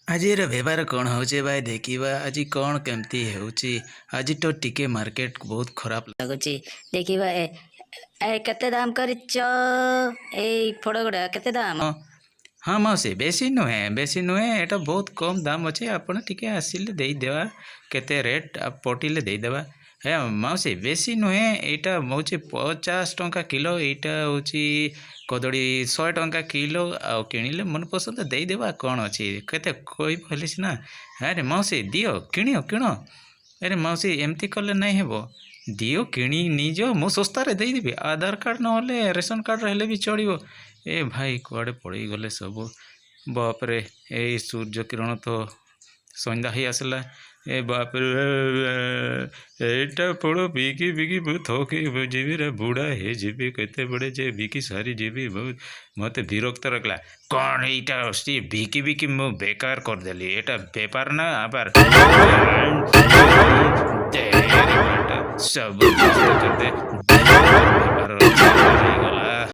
ଆଜିର ବେପାର କ'ଣ ହେଉଛି ଭାଇ, ଦେଖିବା ଆଜି କ'ଣ କେମିତି ହେଉଛି। ଆଜି ତ ଟିକେ ମାର୍କେଟ ବହୁତ ଖରାପ ଲାଗୁଛି। ଦେଖିବା। ଏ ଏ କେତେ ଦାମ କରିଛ? ଏଇ ଫଳ ଗୁଡ଼ା କେତେ ଦାମ? ହଁ ମାଉସୀ, ବେଶୀ ନୁହେଁ, ବେଶୀ ନୁହେଁ। ଏଇଟା ବହୁତ କମ୍ ଦାମ ଅଛି। ଆପଣ ଟିକେ ଆସିଲେ ଦେଇଦେବା। କେତେ ରେଟ୍ ପଟିଲେ ଦେଇଦେବା। ହେ ମାଉସୀ, ବେଶୀ ନୁହେଁ। ଏଇଟା ହେଉଛି 50 ଟଙ୍କା କିଲୋ। ଏଇଟା ହେଉଛି କଦଳୀ, 100 ଟଙ୍କା କିଲୋ। ଆଉ କିଣିଲେ ମନ ପସନ୍ଦ ଦେଇଦେବା, କ'ଣ ଅଛି? କେତେ କହିବ ହେଲେ ସିନା। ଆରେ ମାଉସୀ, ଦିଅ, କିଣିଅ, କିଣ। ଆରେ ମାଉସୀ, ଏମିତି କଲେ ନାଇଁ ହେବ। ଦିଅ, କିଣି ନେଇଯାଅ, ମୁଁ ଶସ୍ତାରେ ଦେଇଦେବି। ଆଧାର କାର୍ଡ଼ ନହେଲେ ରେସନ କାର୍ଡ଼ରେ ହେଲେ ବି ଚଳିବ। ଏ ଭାଇ, କୁଆଡ଼େ ପଳେଇଗଲେ ସବୁ? ବାପରେ, ଏଇ ସୂର୍ଯ୍ୟ କିରଣ ତ ସନ୍ଧ୍ୟା ହେଇ ଆସିଲା। ଏ ବାପରେ, ଏଇଟା ଫଳ ବିକି ବିକି ମୁଁ ଥକି ଯିବି ରେ, ବୁଢ଼ା ହେଇଯିବି। କେତେବେଳେ ଯେ ବିକି ସାରିଯିବି, ମୋତେ ବିରକ୍ତ ଲାଗିଲା। କ'ଣ ଏଇଟା ସିଏ ବିକି ବିକି ମୁଁ ବେକାର କରିଦେଲି। ଏଇଟା ବେପାର ନା ଆପାର? ସବୁ ନଷ୍ଟ କରିଦେ।